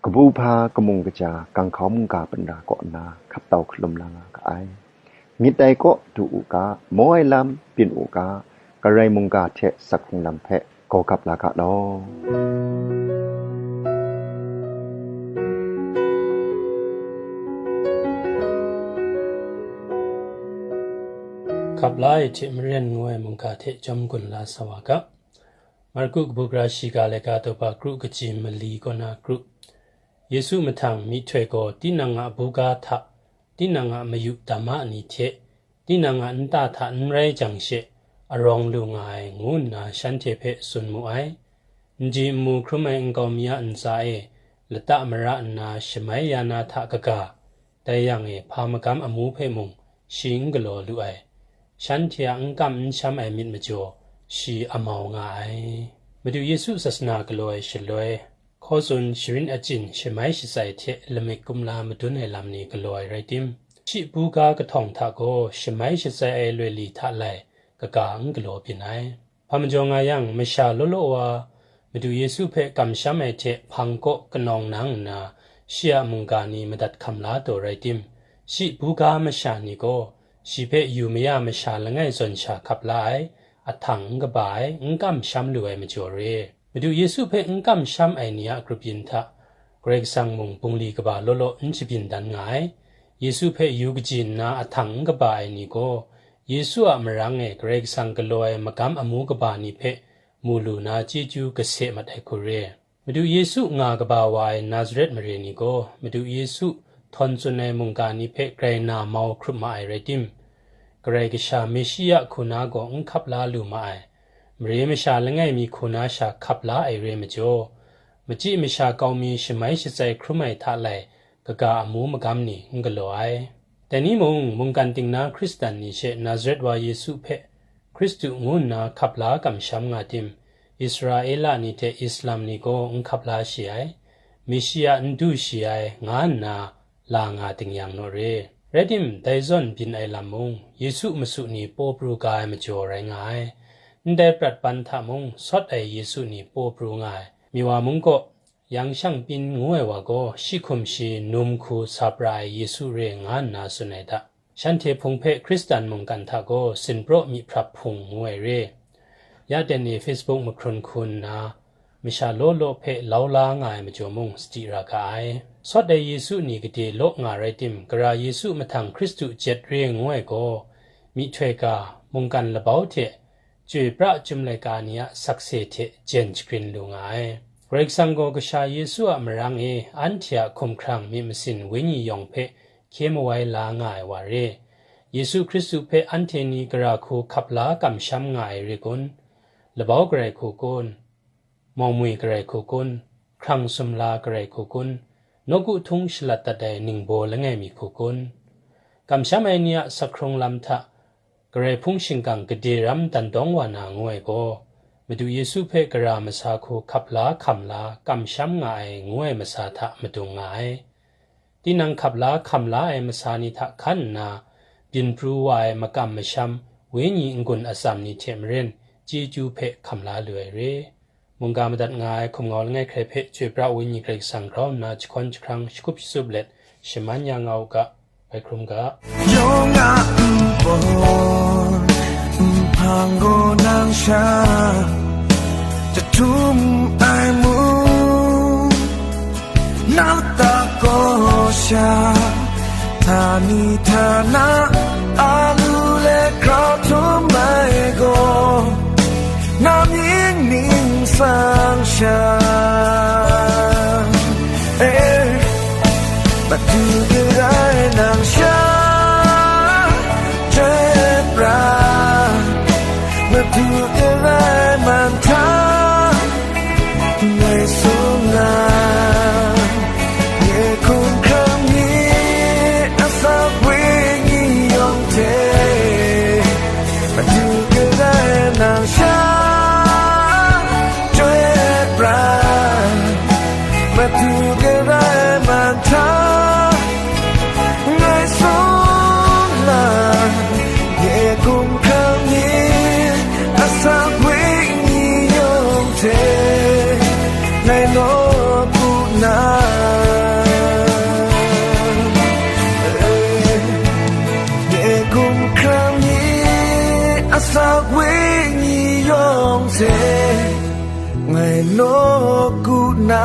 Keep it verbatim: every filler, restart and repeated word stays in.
Kabu hpa kamung kaja ganghkau mungga panra kaw nna hkap tau hkalum la nga ga ai. Myit dai kaw du u ga, maw ai lam byin u ga, Karai mungga hte sak hkrung lam hpe gaw gap la ga law. Hkap la ai hte maren ngu ai mungga hte chyawm gun la sa wa ga. Marku kabu gara shiga laika daw ba kru kaji mali kaw na kru. Yesu mahtang myihtoi gaw tinang a buga hta, tinang a mayu dama ni hte, tinang a nta hta n rai jang she, arawng lu nga ai, ngu nna shanhte hpe tsun mu ai. Nji nmu hkrum ai nkau mi a ntsa e, lata mara nna shamai ya na hta kaga, dai yang e hpa magam amu hpe mung shi n galaw lu ai. Shanhte a n kam n sham ai myit majaw, shi amau nga ai. Madu Yesu sasana galaw ai shaloi, hkaw tsun sharin achyin shamai shatsai hte lamik kumla madun ai lam ni galaw ai rai tim, shi buga kahtawng hta gaw shamai shatsai ai loi li hta lai kaga n galaw byin ai. Hpa majaw nga yang, masha law law wa Madu Yesu hpe kamsham ai hte hpang kaw kanawng nang nna, shi a mungga ni madat hkam la taw rai tim, shi buga masha ni gaw, shi hpe yu maya masha langai zawn sha hkap la ai, ahtang n kaba ai, n kamsham lu ai majaw re. Madu Yesu hpe n kamsham ai ni a grup yin hta, Karai Kasang mung bungli kaba law law n shabyin dan nga ai. Yesu hpe yu kaji nna ahtang n kaba ai ni gaw, Yesu a marang e Karai Kasang galaw ai magam amu kaba ni hpe mu lu na chyeju kase mat ai hku re. Madu Yesu nga kaba wa ai Nazaret mare ni gaw, Madu Yesu htawn tsun ai mungga ni hpe grai na mau hkrup ma ai rai tim, Karai Kasha Meshia hku na gaw n hkap la lu ma ai, mare masha langai mi hku na sha hkap la ai re majaw, machyi masha kau mi shamai shatsai hkrum ai hta lai, kaga amu magam ni n galaw ai. Dai ni mung, mungkan ting na Hkristan ni she Nazaret wa Yesu hpe Hkristu ngu nna hkap la kamsham nga tim, Israela ni hte Islam ni gaw n hkap la shi ai, Meshia n du shi ai, nga nna la nga ting yang naw re. Rai tim, dai zawn byin ai lam mung, Yesu masu ni paw pru ga ai majaw rai nga ai. Ndai prat ban hta mung, sawt ai Yesu ni paw pru nga ai. Miwa mung kaw, Yang shang pyin ngu ai wa gaw, shi hkum shi num hku sa pra ai Yesu re nga nna tsun ai hta, shanhte Hpung hpe Hkristan mungkan hta gaw sinpraw myiphrat hpung ngu ai re. Ya ten e Facebook mahkrun hku nna, masha law law hpe lau la nga ai majaw mung sadi ra ga ai. Sawt ai Yesu ni gade law nga rai tim, gara Yesu mahtang Hkristu jet re ngu ai gaw, myihtoi ga, mungkan labau hte, Chyoi pra chyum laika ni a sakse hte jen shagrin lu nga ai. Karai Kasang gaw Kasha Yesu a marang e anhte a hkumhkrang myit masin wenyi yawng hpe hkye mawai la nga ai wa re. Yesu Hkristu hpe anhte ni gara hku hkap la kamsham nga ai re kun? Labau garai hku kun? Mawngmwi garai hku kun? Hkrang sumla garai hku kun? Nawku htung shalat dat ai ningbaw langai mi hku kun? Kamsham ai ni a sak hkrung lam hta, Karai Hpung shingkang gade ram dan dawng wa na ngu ai gaw, Madu Yesu hpe gara masa hku hkap la hkam la kamsham nga ai ngu ai masa hta madung nga ai. Tinang hkap la hkam la ai masa ni hta hkan nna, byin pru wa ai makam masham, wenyi n-gun atsam ni hte maren, chyeju hpe hkam la lu ai re. Mungga madat nga ai hkum ngau langai hkrai hpe chyoi pra Wenyi Karai Kasang grau nna jahkawn jahkrang shakrup shatsup let shaman ya nga u ga, bai hkrum ga. Yawng a npawt nhpang gaw nang sha jahtum ai mu, nang lata kaw sha, htani htana a lu let grau htum ai gaw, nang mying ningsang sha, eh, Madu Karai nang sha, jep ra, Madu Karai man hta, ngai sung na, nye hkumhkrang ni asak wenyi yawng hte, Madu Karai nang sha, jep ra, Madu Karai man hta, ngai sung na, nye hkumhkrang ni asak wenyi yawng hte, ngai nawku na, Wenyi yawng hte ngai nawku na.